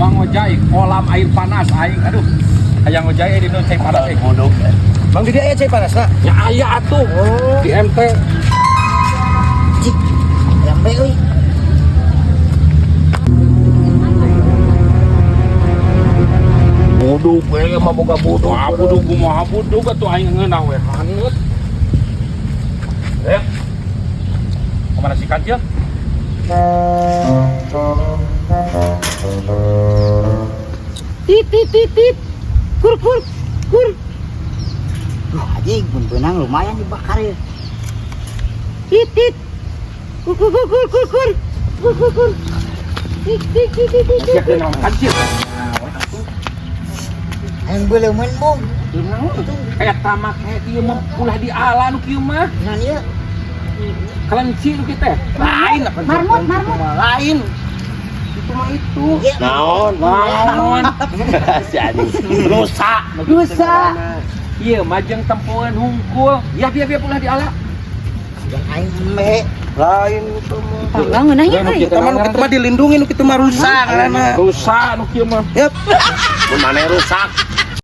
Mang Ojai, kolam air panas aing. Aduh. Hayang Ojai di nu cai panas eh. Buduk. Bang, di dia aya cai panas na. Ya aya atuh. Oh. Di MT. Cik, lambe euy. Buduk we mah boga buduk. Wah, buduk kumaha buduk atuh aing ngeunah we hangut. Eh. Kemana si kancil? Tit tit tit tit. Kur kur kur. Duh, anjing, mun beunang lumayan dibakar ya. Tit tit. Kur kur kur kur kur kur. Kur kur kur. Tit tit tit tit tit. Siap naon kancil? Hayang beuleumeun, Bung. Eta mah kayak ieu mah ulah diala nu kieu mah. Naon ieu? Kelenci nu kieu teh. Lain apa? Marmut, marmut. Lain. Itu mah itu. Ieu. Naon? Naon? Si anjing. Rusak. Rusak. Ieu mah jeung tempoeun hungkul. Ya biar biar ulah diala. Dan aing embe. Lain itu mah. Panggang ngeunah Ya, nu euy. kieu Eta mah nu kitu mah dilindungi, nu kitu mah rusak ngaranna. Rusak nu kieu mah. Yep. Mun maneh rusak.